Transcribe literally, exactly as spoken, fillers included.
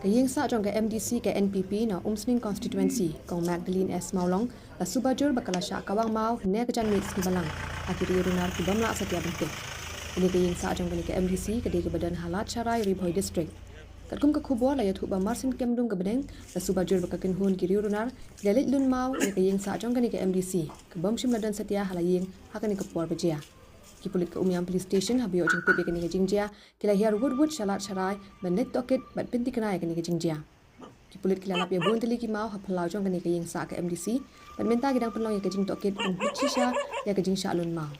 Ka ïing sah jong ka M D C ka N P P na Umsning Constituency, Kong Magdalene S Mawlong, la suba jur ba ka la shah kawang maw hynne ka janmiet sngi Balang ha ki riew runar ki bym lah satia byntik. Kane ka ïing sah jong kane ka M D C ka dei kaba don ha Lad Sharai, Ri Bhoi District. Katkum ka khubor la ïathuh ba marsien kem dum ka bneng la suba jur ba ka kynhun ki riew runar ki la leit lun maw ïa ka ïing sah jong kane ka M D C ka bym shym la don satia ha la ïing ha kane ka por ba jia. Ki pulit ka Umiam Police Station haba ïoh jingtip ïa kane ka jingjia ki la hiar wut wut sha Lad Sharai ban leit tohkit bad pynthikna ïa kane ka jingjia. Ki pulit ki la lap ïa bun tylli ki maw ha phyllaw jong kane ka ïing sah ka M D C bad mynta ki dang pynlong ïa ka jingtohkit ban peit shisha ïa ka jingshah lun maw.